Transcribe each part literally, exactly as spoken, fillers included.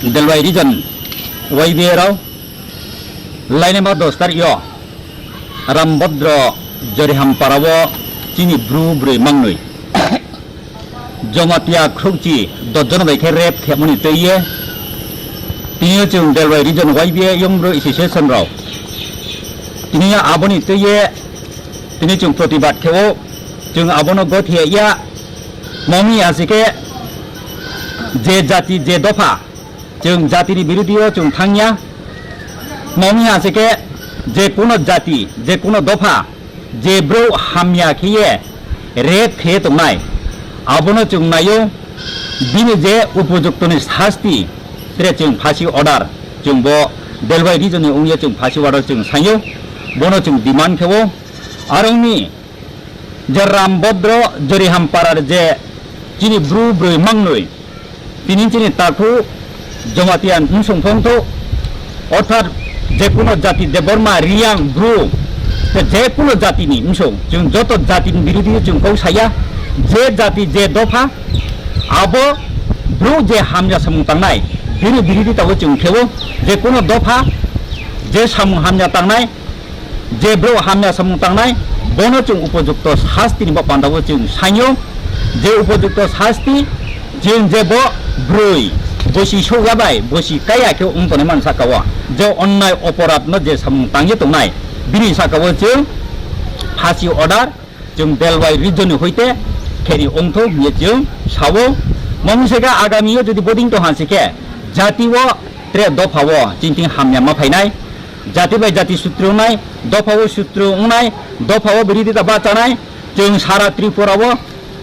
Delwai region Y B A rao lainaima dos tarik yo Rambodro Jorihampara wo chini Bru broi mangnoi Jamatia khrouhchi dos jon bai khe rape khemo ni tui ye, tini yo chung Delwai region Y B A Young Bru Association rao tini yo abo ni tui ye tini chung protibad khe ou, chung abo no gothe ya. Tma ong mi ha se khe, je jati je dopha chung jati ni birudhi yo chung thanng ya. Tma ong mi ha se khe, je kuno jati, je kuno dopha, je brouh hamya khe ye rape khe ye tongnai, abo no chung nai ou, bini je upojukto ni sasti, tre chung phasi order, chung bo Delwai region ni ong ye chung phasi order chung saing ou, bo no chung demand khe ou. Are ong mi, je Rambodro Jorihampara je chini Bru broi mangnoi, tini chini takhu Jamatia bsong phongthou, orthat je kuno jati, Debbarma, Reang, Bru, je kuno jati ni bsong, chung joto jati ni birudhi chung kau sa ya, je jati je dopha, abo brouh je hamya samung tangnai, bini birudhita wo chung khe ou, je kuno dopha, je samung hamya tangnai, je brouh hamya samung tangnai, bo no chung upojukto sasti ni bo panda wo chung saing ou, je upojukto sasti, chung je bo broi bosi souh ya bai bosi kai ya khe ong tongnai man sahka wo, je onnai oporadh no je samung tang ye tongnai, bini sahka wo chung phasi order chung Delwai region ni hoite khe ni ongthou hing ye chung sa ou. Tma ong mi se khe, agami yo jodi bodei tong ha se khe, jati wo tre dopha wo chini thing hamya ma phai nai, jati bai jati sutru ong nai, dopha wo sutru ong nai, dopha wo birudhita bahcha nai, chung sara Tripura wo,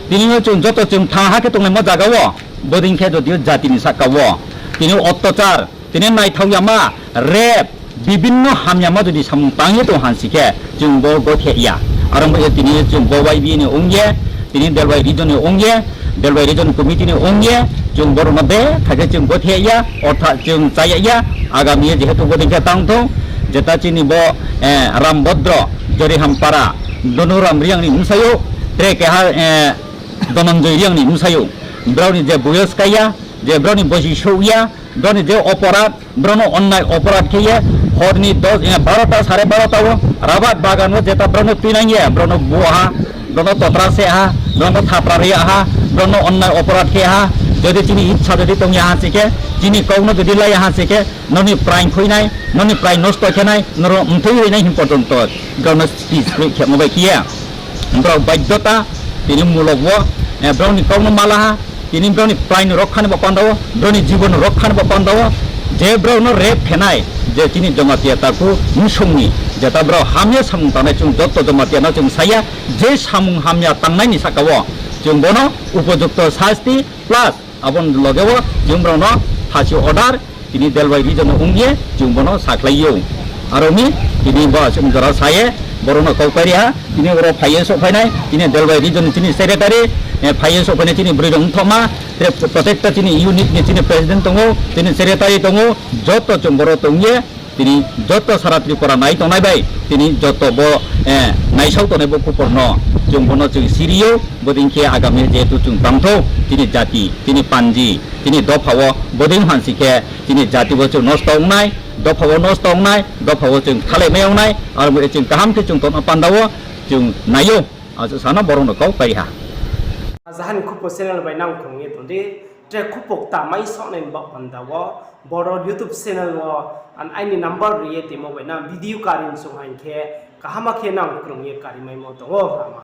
tini yo chung joto chung thanng ha khe tongnaimo zaga wo, bodei khe jodi yo jati ni sahka wo tini অত্যাচার, tini naithao yama, rape, bibhinno hamyama jodi samung tang ye tong ha se khe, chung bo gothe ya. Are ong bo ye tini chung bo Y B A ni ong ye, tini Delwai region ni ong ye, Delwai region committee ni ong ye, chung boro no betha khe chung gothe ya, orthat chung chá ya ya, agami ye jehetu bodei khe tang thou, jeta chini bo, eh, Rambodro Jorihampara, Donuram Reang ni bsayouh, tre keha, eh, Dhananjoy Reang ni bsayouh, brao ni je boyos kai ya, je brao ni bosi souh ya, brao ni je oporadh, brao no onnai oporadh khe ye, hor ni dos, eh, barota, sare barota wo rabat bagan wo jeta brao no tuinang ye, brao no bu ha, brao no totra se ha, brao no thapra ri ha, brao no onnai oporadh khe ha, jodi chini ইচ্ছা jodi tong ya ha se khe, chini kau no jodi la ya ha se khe, nrao ni prain khui nai, nrao ni prain nosto khe nai, nrao mthoi hoih nai hing পর্যন্ত brao no speech khe khemo bai khe ye, brao বাধ্যতা, tini mulok wo, eh, brao ni kau no ma la ha, tini brao ni prain রক্ষা ni bo panda wo, brao ni জীবন রক্ষা ni bo panda wo, je brao no rape khe nai, je chini Jamatia takhu bsong ni, jeta brao hamya samung tangnai chung joto Jamatia no chung sa ya, je samung hamya tangnai ni sahka wo, chung bo no উপযুক্ত শাস্তি plus abo ni loge wo chung brao no ফাঁসি order, tini Delwai region no ong ye chung bo no sakhlai ou. Are ong mi, tini bo chung jora sa ye, boro no kau pai ri ha, tini oro phai ye souhphai nai, tini Delwai region ni chini secretary, eh, phai ye souhphai nai chini broi rao mthohma, tre প্রত্যেকটা chini unit ni chini president tong ou, chini secretary tong ou, joto chung boro tong ye, tini joto Sara Tripura nai tongnai bai, tini joto bo, eh, naisao tongnai bo khupor no, chung bo no chung siri ou, bodei khe agami jehetu chung tang thou, chini jati, chini panji, chini dopha wo, bodei ha se khe, chini jati wo chung nosto ong nai, dopha wo nosto ong nai, dopha wo chung thalai mai ong nai, aro bo ye chung kaham khe chung tongma panda wo, chung nai ou, asuh sa no boro no kau pai ri ha. Jahani Khupo channel bai nang krung ye tong di, tre khupo kta mai saonai ni baoh panda wo, boro YouTube channel wo, an aini number ri ye tongmo bai nang video kari msong ha hing khe, kaham khe nang krung ye kari maimo tong ou.